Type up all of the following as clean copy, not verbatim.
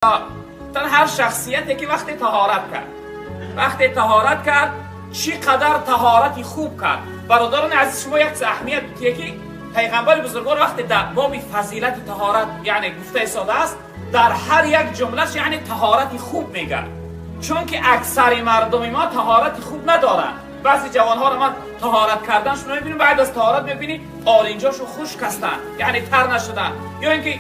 Ҳар шахсияте ки вақте таҳорат кард, вақте таҳорат кард, чӣ қадар таҳорати хуб кард. Бародарони азиз, шумо як чиз аҳамият бидиҳед, ки пайғамбари бузургвор вақте дар боби фазилати таҳорат яъне гуфта истодааст, дар ҳар як ҷумлаш яъне таҳорати хуб мегӯяд, чунки аксари мардуми мо таҳорати хуб надоранд. Баъзе ҷавонҳоро ман таҳорат карданашон мебинем, баъд аз таҳорат мебинӣ оринҷошон хушк ҳастанд, яъне тар нашуданд, ё ин ки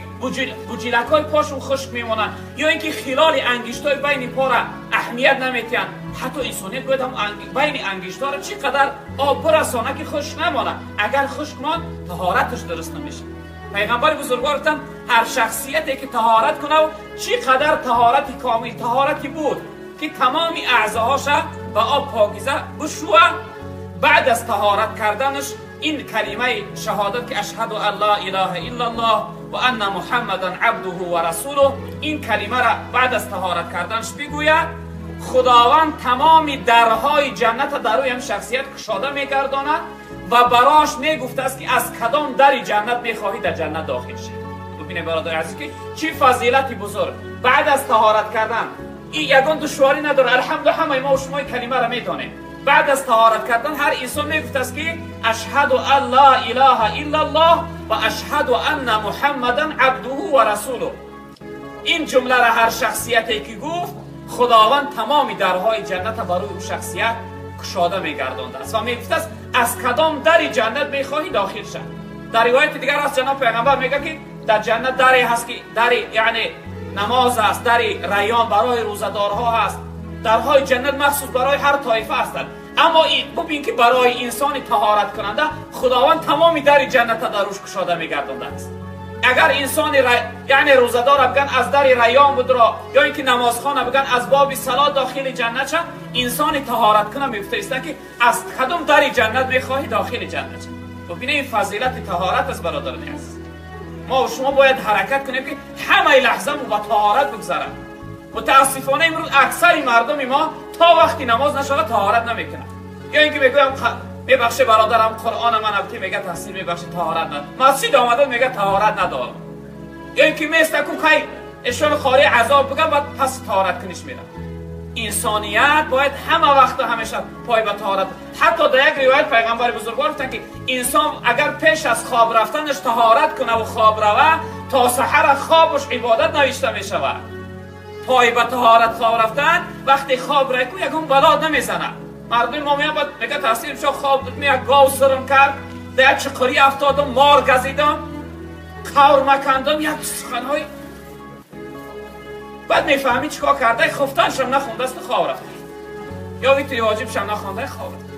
буҷилакҳои пошон хушк мемонанд, ё ин ки хилоли ангиштҳои байни пора аҳамият наметиҳанд. Ҳатто инсоният бояд ҳам байни ангиштҳоро чӣ қадар об бирасонад, ки хушк намонад. Агар хушк монд, таҳораташ дуруст намешавад. Пайғамбари бузургвор гуфтанд, ҳар шахсияте ки таҳорат кунав, чӣ қадар таҳорати комил, таҳорати буд, ки тамоми аъзоҳоша ба об покиза бишӯва, баъд аз таҳорат карданаш ин калимаи шаҳодат, ки ашҳаду ан ла илаҳа иллаллоҳ ва анна муҳаммадан абдуҳу ва расулуҳ, ин калимаро баъд аз таҳорат карданаш бигӯяд, худованд тамоми дарҳои ҷанната дар рӯи ҳам шахсият кушода мегардонад ва барош мегуфтааст, ки аз кадом дари ҷаннат мехоҳӣ дар ҷаннат дохил шавӣ. Бибинед, бародари азиз, ки чӣ фазилати бузург баъд аз таҳорат кардан. Ин ягон душворӣ надорад, алҳамду ҳамаи мо шумо ин калимаро медонем. Баъд аз таҳорат кардан ҳар инсон мегуфтааст, ки ашҳаду ан ла илаҳа иллаллоҳ ва ашҳаду анна муҳаммадан абдуҳу ва расулуҳ. Ин ҷумларо ҳар шахсияте ки гуфт, худованд тамоми дарҳои ҷанната барои ӯ шахсият кушода мегардондааст ва мегуфтааст, аз кадом дари ҷаннат мехоҳӣ дохил шав. Дар ривояти дигар аст, ҷаноб пайғамбар мегӯяд, ки дар ҷаннат даре ҳаст, ки дари яъне намоз аст, дари райён барои рӯзадорҳо ҳаст. Дарҳои ҷаннат махсус барои ҳар тоифа ҳастанд, аммо бубин, ки барои инсони таҳораткунанда худованд тамоми дари ҷанната дар рӯш кушода мегардондааст. Агар инсони яъне рӯзадора биган, аз дари райён будро, ё ин ки намозхона биган, аз боби салот дохили ҷаннат ша, инсони таҳораткуна мегуфта иста, ки аз кадом дари ҷаннат мехоҳӣ дохили ҷаннат ша. Бубинед, ин фазилати таҳорат аст. Бародарони азиз, мо шумо бояд ҳаракат кунем, ки ҳамаи лаҳзамон ба таҳорат бигзарад. Мутаассифона, имрӯз аксари мардуми мо то вақти намоз нашавад таҳорат намекунад, ё ин ки мегӯям, мебахше бародарам, қуръона ман абти мега таҳсил, мебахше, таҳорат над, масҷид омада мега таҳорат надорам, ё ин ки местаку кай эшон хори азоб бигам, баъд пас таҳорат куниш мерам. Инсоният бояд ҳама вақта ҳамеша пой ба таҳорат. Ҳатто дар як ривоят пайғамбари бузургвор гуфтанд, ки инсон агар пеш аз хоб рафтанаш таҳорат кунаву хоб рава, то саҳара хобуш ибодат навишта мешавад. Пой ба таҳорат хоб рафтан, вақте хоб райку, ягон бало намезанад. Мардуми мо меян, баъд мега таҳсил шо, хоб як гов сирм кард, дар як чуқурӣ афтодам, мор газидам, қавр макандам, як суханҳои. Баъд мефаҳмӣ чӣ кор карда, хуфтаншам нахондасту хоб рафта, ё витри воҷибшам нахонда хоб рафта.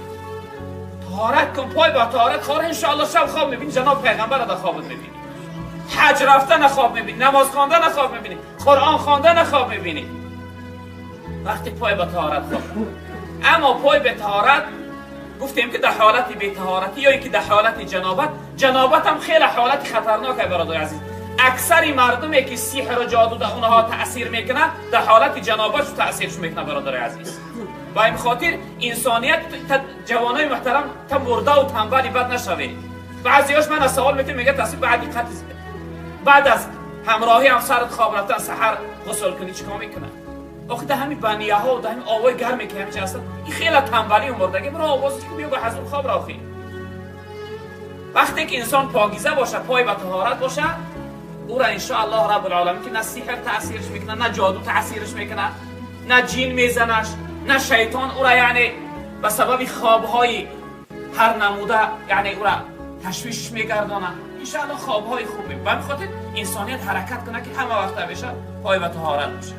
Таҳорат кун, пой ба таҳорат хор, иншоалло шаб хоб мебинӣ, ҷаноб пайғамбарро дар хобат мебинӣ, ҳаҷ рафтана хоб мебинӣ, намоз хондана хоб мебинӣ, қуръон хондана хоб мебинӣ, вақте пой ба таҳорат хоб. Аммо пой ба таҳорат гуфтем, ки дар ҳолати бетаҳоратӣ ё ин ки дар ҳолати ҷанобат. Ҷанобат ҳам хеле ҳолати хатарноке, бародари азиз. Аксари мардуме ки сиҳру ҷоду дар онҳо таъсир мекунад, дар ҳолати ҷанобат таъсирш мекунад, бародари азиз. Ба ин хотир инсоният, ҷавонои муҳтарам, та мурдаву танбали бад нашавед. Баъзеҳош ман аз савол метавон, мега таъсир баъди қатъ, баъд аз ҳамроҳӣ ҳамсарат хоб рафтан, саҳар ғусл кунӣ, чӣ кор мекунад? Охи дар ҳамин банияҳо, дар ҳамин овои гарме ки ҳамиҷа ҳастанд, ин хеле танбалию мурдагӣ. Биро овоз ки биё ба ҳазур хоб ра. Охи вақте ки инсон покиза боша, пой ба таҳорат боша, ӯра иншоаллоҳ раббулоламин ки на сиҳр таъсирш мекунад, на ҷоду таъсирш мекунад, на ҷин мезанаш, на шайтон ӯра яъне ба сабаби хобҳои ҳар намуда яъне ӯра ташвиш мегардонад. Иншоаллоҳ хобҳои хуб. Ба ҳамин хотир инсоният ҳаракат кунад, ки ҳама вақт ҳамеша пой ба таҳорат бошад.